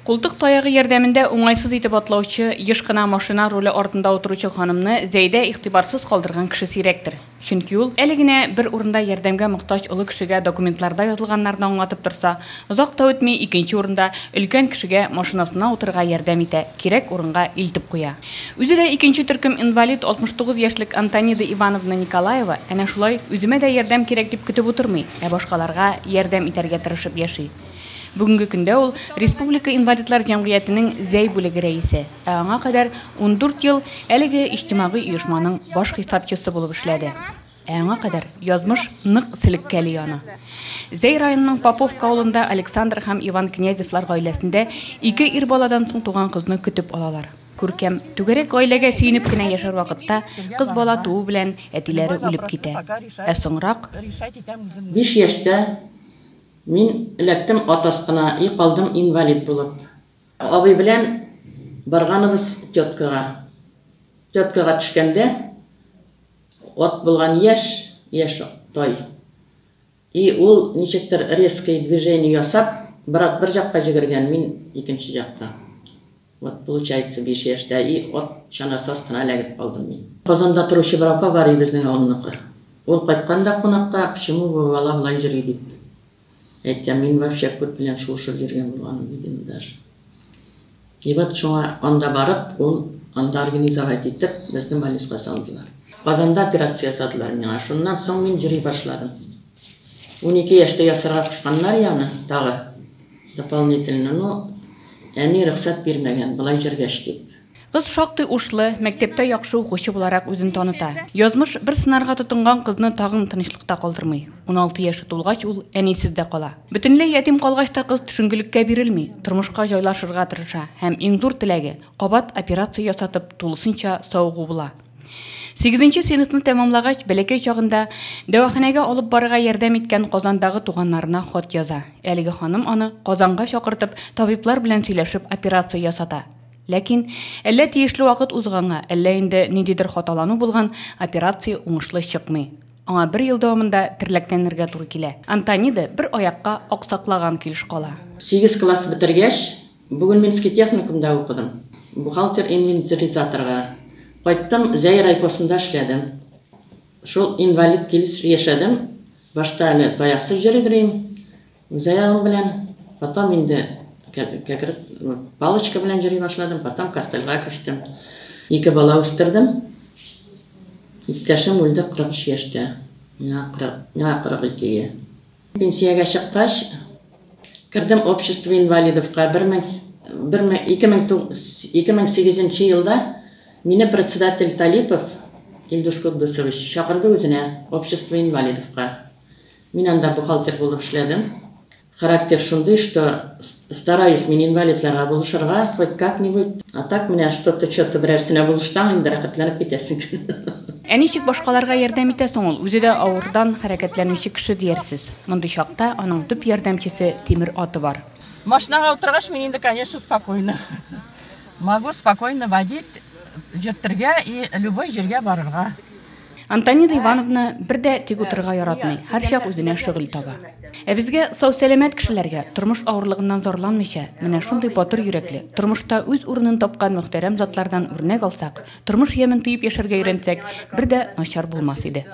Култык таягы ярдәмендә уңайсыз итеп атлаучы, еш кына машина руле артында утыручы ханымны Зәйдә игътибарсыз калдырган кеше сирәктер. Чөнки ул, әле генә бер урында ярдәмгә мохтаҗ олы кешегә документларда язылганнарны аңлатып торса, озак та үтми икенче урында өлкән кешегә машинасына утырырга ярдәм итә, кирәк урынга илтеп куя. Үзе дә икенче төркем инвалид 69 яшьлек Антонида Ивановна Николаева әнә шулай үземә дә ярдәм кирәк дип көтеп утырмый, ә башкаларга ярдәм итәргә тырышып яши. Бүгенге көндә ул республика инвалидлар җәмгыятенең Зәй бүлеге рәисе, ә аңа кадәр 14 ел әлеге иҗтимагый оешманың баш хисапчысы булып эшләде. Ә аңа кадәр язмыш нык селеккәли аны. Зәй районының Поповка авылында Александр һәм Иван Князевлар гаиләсендә ике ир баладан соң туган кызны көтеп алалар. Күркәм, түгәрәк гаиләгә сөенеп кенә яшәр вакытта кыз бала туу белән әтиләре үлеп китә. Ә соңрак. Биш яшьтә Мин эләктем ат астына и калдым инвалид булып. Абый белән барганыбыз теткага. Теткага төшкәндә ат булган яшь, яшь тай. И ул ничектер резкий движение ясап, брат бер җакка җегергән, мин икенче җакка. Вот получается биш яшьтә и ат чанасы астына эләгеп калдым мин. Казанда торучы бер апа бар и безнең авылныкы. Ул кайткан да кунакка, почему бу бала болай йөри дип әйткән. Мин вообще күт белән шуышып йөргән булганым видимо даже. И вот шуңа анда барып, ул анда организовать итеп, безне больницага салдылар. Казанда операция ясадылар миңа. Шуннан соң мин йөри башладым. 12 яшьтә ясарга кушканнар яны тагы. Дополнительно, ну, әни рөхсәт бирмәгән, болай җөргәч дип. Кыз шактый ушлы, мәктәптә яхшы укучы буларак үзен таныта. Язмыш бер сынарга тотынган кызны тагын тынычлыкта калдырмый. 16 яше тулгач, ул әнисез дә кала. Бөтенләй ятим калгач та кыз төшенкелеккә бирелми, тормышка җайлашырга тырыша һәм иң зур теләге, кабат операция ясатып, тулысынча савыгу була. Сигезенче сыйныфны тәмамлагач, бәләкәй чагында дәваханәгә алып барырга ярдәм иткән Казандагы туганнарына хат яза. Әлеге ханым аны Казанга чакыртып, табиблар белән сөйләшеп операция ясата. Ләкин, әллә тиешле вакыт узганга, әллә инде ниндидер хаталану булган, операция уңышлы чыкмый. Аңа бер ел дәвамында терләкләнергә туры килә. Антонида бер аякка аксаклаган килеш кала. Сигез класс бетергәч, Бугульминский техникумда укыдым. Бухгалтер-инвентаризаторга. Кайттым, Зәй райпосында эшләдем. Шул инвалид килеш яшәдем. Башта әле таяксыз йөридер үз аягым белән. Потом инде кәкре палочка белән йөри башладым, потом костыльга күчтем. Ике бала үстердем. Иптәшем үлде 43 яшьтә. Миңа 40, миңа 42. Пенсиягә чыккач, кердем общество инвалидовка. 2008 елда мине председатель Талипов Илдус Куддусович чакырды үзенә общество инвалидовка. Мин анда бухгалтер булып эшләдем. Характер шундый, что стараюсь мин инвалидларга булышырга, хоть как-нибудь. А так менә что-то, что-то берәрсенә булышсаң, инде рәхәтләнеп китәсең. Ә ничек башкаларга ярдәм итә соң ул? Үзе дә авырдан хәрәкәтләнүче кеше диярсез. Мондый чакта аның төп ярдәмчесе тимер аты бар. Машинага утыргач, мин инде, конечно, спокойно. Могу спокойно водить, йөртергә и любой җиргә барырга. Антонида Ивановна бер дә тик утырырга яратмый, һәрчак үзенә шөгыль таба. Ә безгә, сау-сәламәт кешеләргә, тормыш авырлыгыннан зарланмыйча, менә шундый батыр йөрәкле, тормышта үз урынын тапкан мөхтәрәм затлардан үрнәк алсак, тормыш ямен тоеп яшәргә өйрәнсәк, бер дә начар булмас иде.